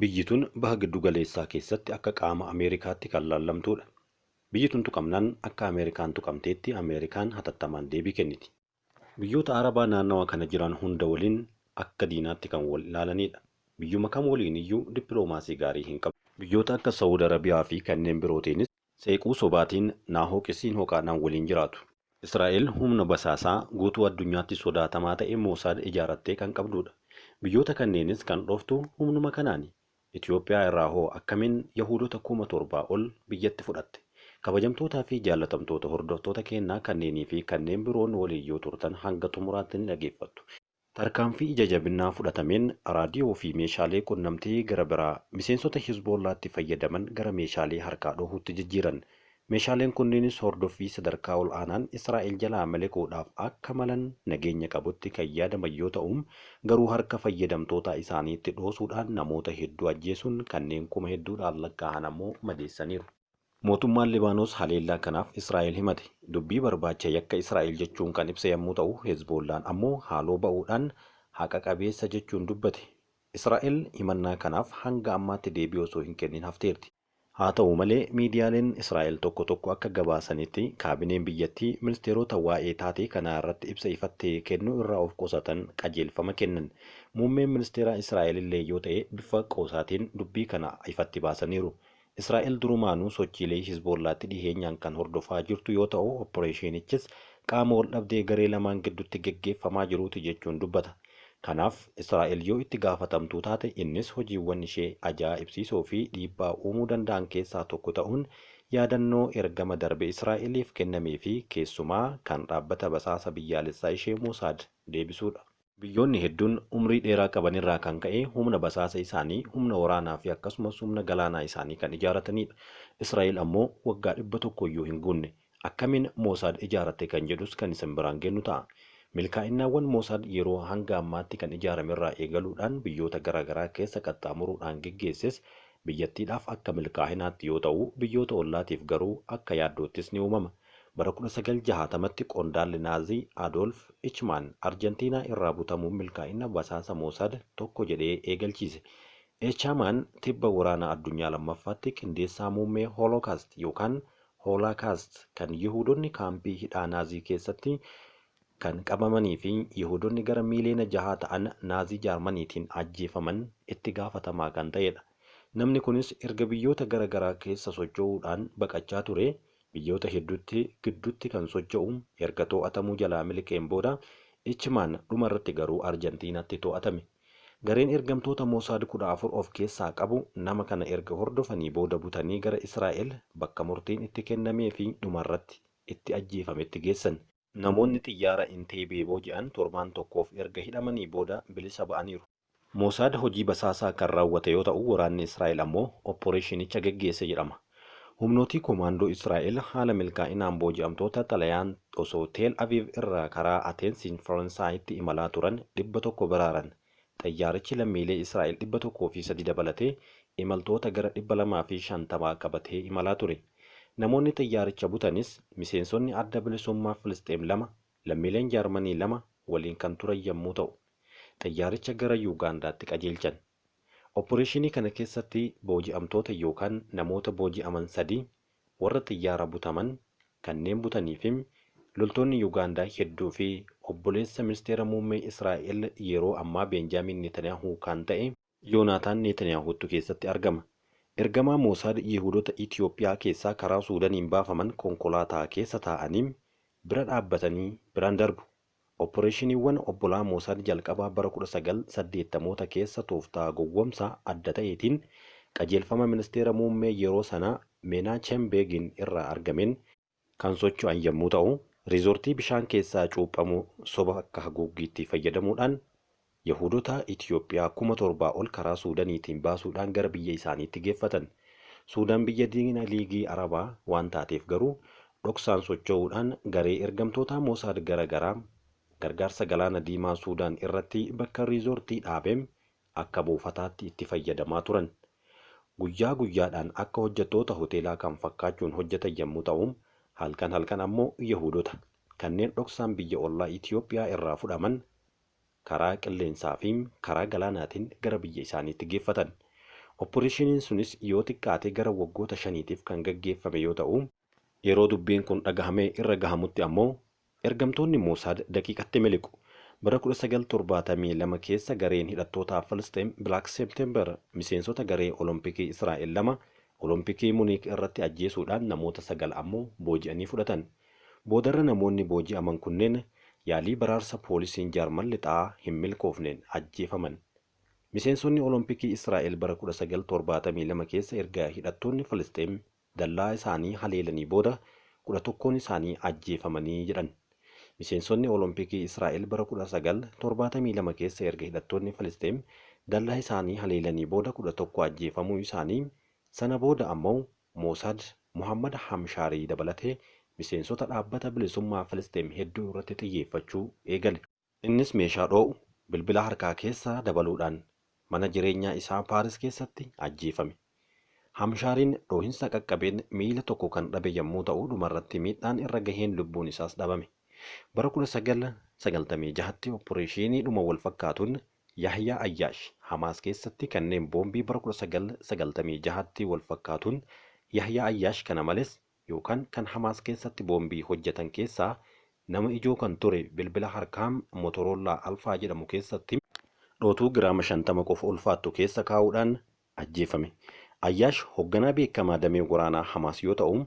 Biyyi tun Baha Giddu Galeessaa keessatti akka qaama Ameerikaatti kan laallamtuudha. Biyyi tun tuqamnaan akka Ameerikaan tuqamteetti Ameerikaan hatattamaan deebii kenniti. Biyyoota Arabaa naannawa kana jiran hunda waliin akka diinaatti kan wal ilaalaniidha. Biyyuma kam waliin iyyuu dippiloomaasii gaarii hin qabdu. Biyyoota akka Sawud Arabiyaa fi kanneen birootiinis seequu sobaatiin naa hooqi siin hooqaadhaan waliin jiraatu. Israa'el humna basaasaa guutuu addunyaatti sodaatamaa ta'e Moosaad ijaarattee kan qabduudha. Biyyoota kanneenis kan dhooftu humnuma kanaani. Itoophiyaa irraa hoo akkamiin Yahuudota 7,000 ol biyyatti fudhatte? Kabajamtootaa fi jaallatamtoota hordoftoota keennaa kanneenii fi kanneen biroo nu waliin yoo turtan hanga xumuraatti ni dhageeffattu. Tarkaanfii ija jabinnaa fudhatameen raadiyoo fi meeshaalee qunnamtii gara biraa miseensota Hizboollaatti fayyadaman gara meeshaalee harkaa dhohuutti jijjiiran. Meeshaaleen kunniinis hordoffii sadarkaa ol'aanaan Israa'el jalaa miliquudhaaf akka malan nageenya qabutti kan yaadaman yoo ta'u, garuu harka fayyadamtootaa isaaniitti dhoosuudhaan namoota hedduu ajjeesuun kanneen kuma hedduudhaan lakkaa'an ammoo madeessaniiru. Mootummaan Libaanos haleellaa kanaaf Israa'el himate. Dubbii barbaacha yakka Israa'el jechuun kan ibse yammuu ta'u, Hezboollaan ammoo haaloo ba'uudhaan haqa qabeessa jechuun dubbate. Israa'el himannaa kanaaf hanga ammaatti deebii osoo hin kennin hafteerti. Haa ta'u malee miidiyaaleen Israa'el tokko tokko akka gabaasanitti kaabineen biyyattii ministeerota waa'ee taatee kanaa irratti ibsa ifatti kennuu irraa of qusatan qajeelfama kennan. Muummeen ministeeraa Israa'el illee yoo ta'e bifa qoosaatiin dubbii kana ifatti baasaniiru. Israa'el durumaanuu sochiilee Hizboollaatti dhiheenyaan kan hordofaa jirtu yoo ta'u opporeeshiinichis qaama waldhabdee garee lamaan giddutti geggeeffamaa jiruuti jechuun dubbata. Kanaaf, Israa'el yoo itti gaafatamtuu taate, innis hojiiwwan ishee ajaa'ibsiisoo fi dhiibbaa uumuu danda'an keessaa tokko ta'uun yaadannoo ergama darbe Israa'eliif kennamee fi keessumaa kan dhaabbata basaasa biyyaalessaa ishee Mosaad deebisuudha. Biyyoonni hedduun umrii dheeraa qaban irraa kan ka'e humna basaasa isaanii, humna waraanaa fi akkasumas humna galaanaa isaanii kan ijaarataniidha. Israa'el ammoo waggaa 100 iyyuu hin guunne. Akkamiin Mosaad ijaaratte kan jedhus kan isin biraan geennu ta'a. Milkaa'innaawwan Mosaad yeroo hanga ammaatti kan ijaaramerraa eegaluudhaan biyyoota gara garaa keessa qaxxaamuruudhaan geggeesses biyyattiidhaaf akka milkaahinaatti yoo ta'u, biyyoota ollaatiif garuu akka yaaddoottis ni uumama. Bara 1960tti qondaalli Naazii Adoolf Ichmaan Arjantiinaa irraa butamuun milkaa'ina basaasa Mosaad tokko jedhee eegalchiise. Echamaan tibba Waraana Addunyaa Lammaffaatti qindeessaa muummee Holocaust yookaan Hoolaakaast kan Yihuudonni kaampii hidhaa Naazii keessatti kan qabamanii fi Yihuudonni gara miiliyoona jahaa ta'an Naazii Jaarmaniitiin ajjeefaman itti gaafatamaa kan ta'edha. Namni kunis erga biyyoota gara garaa keessa socho'uudhaan baqachaa turee biyyoota hedduutti gidduutti kan socho'u erga to'atamuu jalaa miliqeen booda Ichmaan dhuma irratti garuu Arjantiinaatti to'atame. Gareen ergamtoota Mosaad 14 of keessaa qabu nama kana erga hordofanii booda butanii gara Israa'el bakka murtiin itti kennamee fi dhumarratti itti ajjeefametti geessan. Namoonni xiyyaara Inteebee booji'an torbaan tokkoof erga hidhamanii booda bilisa ba'aniiru. Mosaad hojii basaasaa kan raawwate yoo ta'u waraanni Israa'el ammoo opporeeshinicha geggeesse jedhama. Humnootii komaandoo Israa'el haala milkaa'inaan booji'amtoota Xalayaan osoo Teel Aviiv irraa karaa Ateensiin Faransaayitti imalaa turan 100 baraaran. Xayyaarichi lammiilee Israa'el 103 dabalatee imaltoota gara 250 qabatee imalaa ture. Namoonni xayyaaricha butanis miseensonni Adda Bilisummaa Filisxeem 2, lammiileen Jaarmanii 2 waliin kan turan yammuu ta'u. Xayyaaricha gara Yuugaandaatti qajeelchan. Opporeeshinii kana keessatti booji'amtoota yookaan namoota booji'aman 3, warra xiyyaara butaman, kanneen butaniifi loltoonni Yugaandaa hedduu fi obboleessa Ministeera Muummee Israa'el yeroo ammaa Beenjaamiin Netanyaahuu kan ta'e Yoonaataan Netanyaahuttu keessatti argama. Ergamaa Moosaad Yihuudota Itoophiyaa keessaa karaa Suudaniin baafaman konkolaataa keessa taa'anii bira dhaabbatanii biraan darbu. Opporeeshiniiwwan obbolaa Mosaad jalqabaa bara 1980moota keessa tooftaa gowwomsaa adda ta'eetiin qajeelfama Ministeera Muummee yeroo sanaa Menachem Begin irraa argameen kan socho'an yammuu ta'u, riizoortii bishaan keessaa cuuphamu soba akka haguuggiitti fayyadamuudhaan Yahuudota Itiyoophiyaa 7,000 ol karaa Suudaniitiin baasuudhaan gara biyya isaaniitti geeffatan. Suudaan biyya diina Liigii Arabaa waan taateef garuu dhoksaan socho'uudhaan garee ergamtootaa Mosaad gara garaa gargaarsa Galaana Diimaa Suudaan irratti bakka riizoortii dhaabeem akka buufataatti itti fayyadamaa turan. Guyyaa guyyaadhaan akka hojjettoota hoteelaa kan fakkaachuun hojjetan yammuu ta'u, halkan halkan ammoo Yahuudota kanneen dhoksaan biyya ollaa Itiyoophiyaa irraa fudhaman karaa qilleensaa fi karaa galaanaatiin gara biyya isaaniitti geeffatan. Opporeeshiniin sunis yoo xiqqaate gara waggoota shaniitiif kan gaggeeffame yoo ta'u, yeroo dubbiin kun dhagahamee irra gahamutti ammoo ergamtoonni Mosaad daqiiqatti miliqu. Bara 1972 keessa gareen hidhattoota Filisxeem Black September miseensota garee Olompikii Israa'el lama Olompikii Muniik irratti ajjeesuudhaan namoota sagal ammoo booji'anii fudhatan. Boodarra namoonni booji'aman kunneen yaalii baraarsa poolisiin Jaarman Lixaa hin milkoofneen ajjeefaman. Miseensonni Olompikii Israa'el bara 1972 keessa erga hidhattoonni Filisxeem dallaa isaanii haleelanii booda 11n isaanii ajjeefamanii jedhan. Miseensonni Olompikii Israa'el bara 1972 keessa erga hidhattoonni Filisxeem dallaa isaanii haleelanii booda 11 ajjeefamuu isaanii, sana booda ammoo Mosaad Mohaammad Hamshaarii dabalatee miseensota dhaabbata bilisummaa Filisxeem hedduu irratti xiyyeeffachuu eegale. Innis meeshaa dhoo'u bilbila harkaa keessa dabaluudhaan mana jireenyaa isaa Paaris keessatti ajjeefame. Hamshaariin dhoohinsa qaqqabeen miila tokko kan dhabe yommuu ta'u, dhumarratti miidhaan irra gaheen lubbuun isaas dhabame. Bara 1996tti opporeeshiniidhuma wal fakkaatuun Yahyaa Ayyaash Hamaas keessatti kanneen boombii bara 1996tti wal fakkaatuun Yahyaa Ayyaash kana malees yookaan kan Hamaas keessatti boombii hojjetan keessaa nama ijoo kan ture bilbila harkaa Motorollaa Alfaa jedhamu keessatti dhootuu giraama 50 qofa ulfaattu keessa kaa'uudhaan ajjeefame. Ayyaash hogganaa beekamaa damee waraanaa Hamaas yoo ta'u,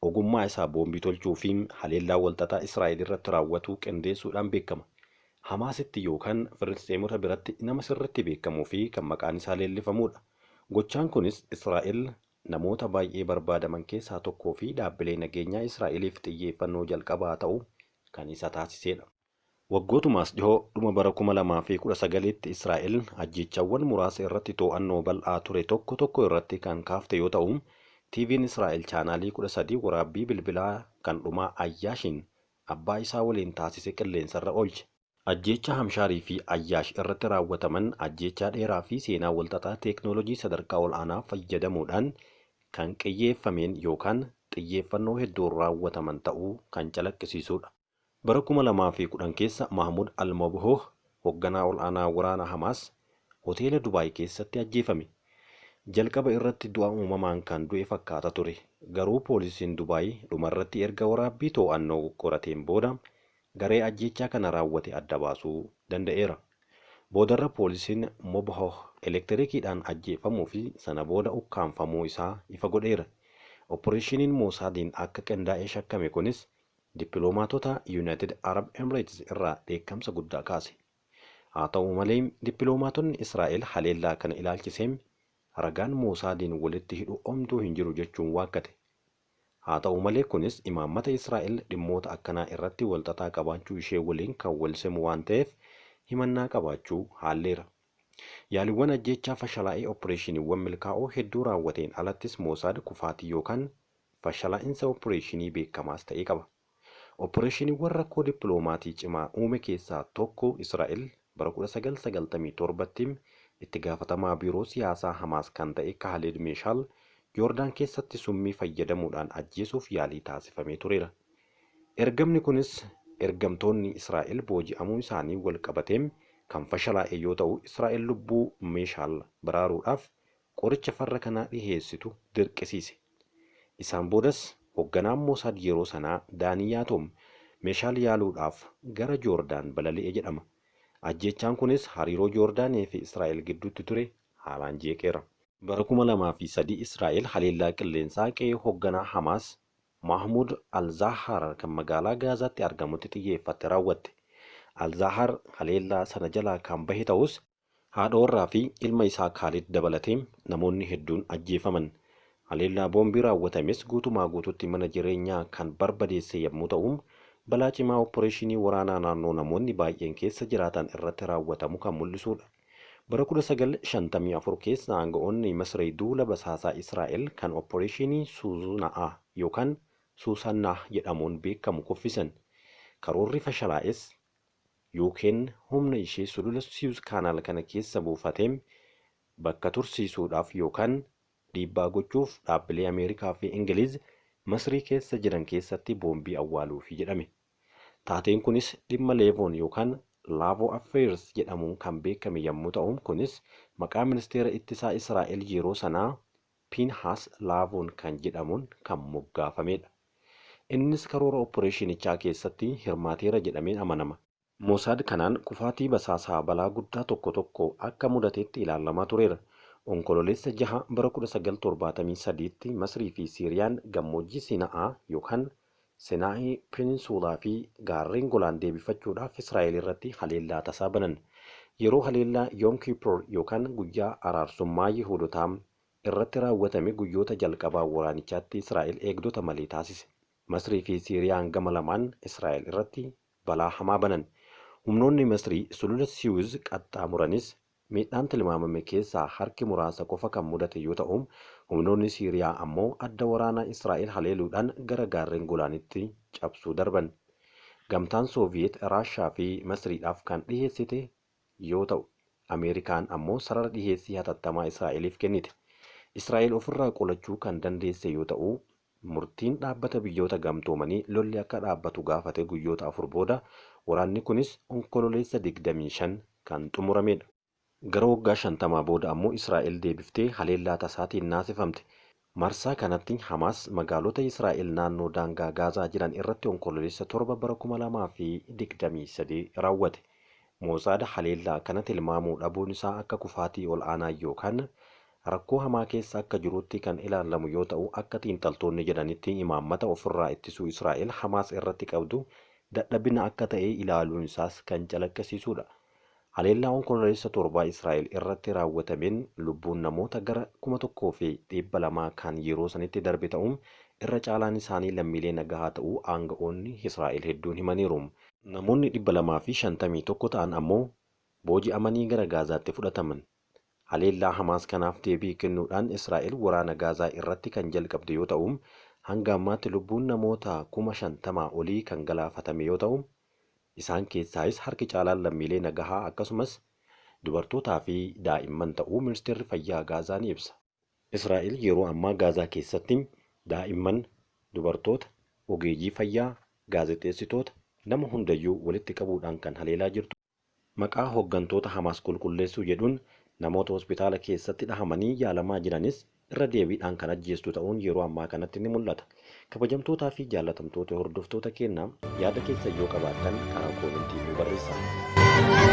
ogummaa isaa boombii tolchuu fi haleellaa walxaxaa Israa'el irratti raawwatu qindeessuudhaan beekama. Hamaasitti yookaan Filisxeemota biratti nama sirriitti beekamuu fi kan maqaan isaa leellifamuudha. Gochaan kunis Israa'el namoota baay'ee barbaadaman keessaa tokkoo fi dhaabbilee nageenyaa Israa'eliif xiyyeeffannoo jalqabaa ta'u kan isa taasisedha. Waggootumaas dhihoo dhuma bara 2019tti Israa'el ajjeechaawwan muraasa irratti to'annoo bal'aa ture tokko tokko irratti kan kaafte yoo ta'u, TV'n Israa'el chaanaalii 13 waraabbii bilbilaa kan dhumaa Ayyaashiin abbaa isaa waliin taasise qilleensarra oolche. Ajjeechaa Hamshaarii fi Ayyaash irratti raawwataman ajjeechaa dheeraa fi seenaa walxaxaa teeknoolojii sadarkaa ol'aanaa fayyadamuudhaan kan qiyyeeffameen yookaan xiyyeeffannoo hedduun raawwataman ta'uu kan calaqqisiisuudha. Bara 2010 keessa Mahmud al-Mabhouh hogganaa ol'aanaa waraana Hamaas hoteela Dubaay keessatti ajjeefame. Jalqaba irratti du'a uumamaan kan du'e fakkaata ture. Garuu poolisiin Dubaay dhumarratti erga waraabbii to'annoo qorateen booda garee ajjeechaa kana raawwate adda baasuu danda'eera. Boodarra poolisiin Mabhouh elektirikiidhaan ajjeefamuu fi sana booda ukkaamfamuu isaa ifa godheera. Opporeeshiniin Mosaadiin akka qindaa'ee shakkame kunis dippiloomaatota Yuunaayitid Arab Emirates irraa dheekkamsa guddaa kaase. Haa ta'u malee dippiloomaatonni Israa'el haleellaa kana ilaalchisee ragaan Mosaadiin walitti hidhu omtuu hin jiru jechuun waakkate. Haa ta'u malee kunis imaammata Israa'el dhimmoota akkanaa irratti walxaxaa qabaachuu ishee waliin kan wal simu waan ta'eef himannaa qabaachuu haalleera. Yaaliiwwan ajjeechaa fashalaa'ee opporeeshiniiwwan milkaa'oo hedduu raawwateen alattis Mosaad kufaatii yookaan fashalaa'insa opporeeshinii beekamaas ta'e qaba. Opporeeshiniiwwan rakkoo dippiloomaatii cimaa uume keessaa tokko Israa'el bara 1997tti itti gaafatamaa biiroo siyaasaa Hamaas kan ta'e Kaalid Meeshaal Joordaan keessatti summii fayyadamuudhaan ajjeesuuf yaalii taasifamee tureera. Ergamni kunis ergamtoonni Israa'el booji'amuu isaanii wal qabatee kan fashalaa'e yoo ta'u, Israa'el lubbuu Meeshaal baraaruudhaaf qoricha farra kanaa dhiheessitu dirqisiise. Isaan boodas hogganaan Mosaad yeroo sanaa Daanii Yaatoom Meeshaal yaaluudhaaf gara Joordaan balali'e jedhama. Ajjeechaan kunis hariiroo Joordaanii fi Israa'el gidduutti ture haalaan jeeqeera. Bara 2003 Israa'el haleellaa qilleensaa qe'ee hogganaa Hamaas Mahmud Al-Zahar kan magaalaa Gaazaatti argamutti xiyyeeffatte raawwatte. Al-Zahar haleellaa sana jalaa kan bahe ta'us, haadha warraa fi ilma isaa Kaalid dabalatee namoonni hedduun ajjeefaman. Haleellaa boombii raawwatames guutumaa guututti mana jireenyaa kan barbadeesse yommuu ta'u, balaa cimaa opporeeshinii waraanaa naannoo namoonni baay'een keessa jiraatan irratti raawwatamu kan mul'isuudha. Bara 1954 keessa aanga'oonni Masrii duula basaasaa Israa'el kan opporeeshinii Suuzuna'aa yookaan Suusannaah jedhamuun beekamu kuffisan. Karoorri fashalaa'es UK'n humna ishee sulula Siyuz Kaanaal kana keessa buufatee bakka tursiisuudhaaf yookaan dhiibbaa gochuuf dhaabbilee Ameerikaa fi Ingiliiz Masrii keessa jiran keessatti boombii awwaaluufi jedhame. Taateen kunis dhimma Leevoon yookaan Laavoo Affairs jedhamuun kan beekame yommuu ta'u, kunis maqaa ministeera ittisaa Israa'el yeroo sanaa Pinhaas Laavoon kan jedhamuun kan moggaafamedha. Innis karoora opporeeshinichaa keessatti hirmaateera jedhameen amanama. Mosaad kanaan kufaatii basaasaa balaa guddaa tokko tokko akka mudateetti ilaalamaa tureera. Onkololeessa 6 bara 1973tti Masrii fi Siiriyaan gammoojjii Siina'aa yookaan Sinaa'ii Peninsuulaa fi gaarreen Golaan deebifachuudhaaf Israa'el irratti haleellaa tasaa banan. Yeroo haleellaa Yoom Kippur yookaan guyyaa araarsummaa Yihuudotaa irratti raawwatame guyyoota jalqabaa waraanichaatti Israa'el eegdota malee taasise. Masrii fi Siiriyaan gama lamaan Israa'el irratti balaa hamaa banan. Humnoonni Masrii sulula Siwuz qaxxaamuranis miidhaan tilmaamame keessaa harki muraasa qofa kan mudate yoo ta'u, humnoonni Siiriyaa ammoo adda waraanaa Israa'el haleeluudhaan gara gaarreen Golaanitti cabsuu darban. Gamtaan Sooviyeet Raashaa fi Masriidhaaf kan dhiheessite yoo ta'u, Ameerikaan ammoo sarara dhiheessii hatattamaa Israa'eliif kennite. Israa'el ofirraa qolachuu kan dandeesse yoo ta'u, murtiin dhaabbata biyyoota gamtoomanii lolli akka dhaabbatu gaafate guyyoota 4 booda waraanni kunis Onkololeessa 25 kan xumuramedha. Gara waggaa 50 booda ammoo Israa'el deebiftee haleellaa tasaatiin naasifamte. Marsaa kanatti Hamaas magaalota Israa'el naannoo daangaa Gaazaa jiran irratti Onkololeessa 7 bara 2023 raawwate. Moosaad haleellaa kana tilmaamuu dhabuun isaa akka kufaatii ol'aanaa yookaan rakkoo hamaa keessa akka jirutti kan ilaalamu yoo ta'u, akka xiinxaltoonni jedhanitti imaammata ofirraa ittisuu Israa'el Hamaas irratti qabdu dadhabina akka ta'e ilaaluun isaas kan calaqqisiisudha. Haleellaa Onkololeessa 7 Israa'el irratti raawwatameen lubbuun namoota gara 1,200 kan yeroo sanitti darbe ta'uun irra caalaan isaanii lammiilee nagahaa ta'uu aanga'oonni Israa'el hedduun himaniiru. Namoonni 251 ta'an ammoo booji'amanii gara Gaazaatti fudhataman. Haleellaa Hamaas kanaaf deebii kennuudhaan Israa'el waraana Gaazaa irratti kan jalqabde yoo ta'u, hanga ammaatti lubbuun namoota 50,000 olii kan galaafatame yoo ta'u, isaan keessaayis harki caalaan lammiilee nagahaa akkasumas dubartootaa fi daa'imman ta'uu Ministeerri Fayyaa Gaazaa ni ibsa. Israa'el yeroo ammaa Gaazaa keessatti daa'imman, dubartoota, ogeeyyii fayyaa, gaazexeessitoota, nama hundayyuu walitti qabuudhaan kan haleelaa jirtu. Maqaa hoggantoota Hamaas qulqulleessuu jedhuun namoota hospitaala keessatti dhahamanii yaalamaa jiranis irra deebiidhaan kan ajjeestu ta'uun yeroo ammaa kanatti ni mul'ata. Kabajamtootaa fi jaallatamtoota hordoftoota keenya, yaada keessan yoo qabaattan karaa koomentii nuu barreessaa.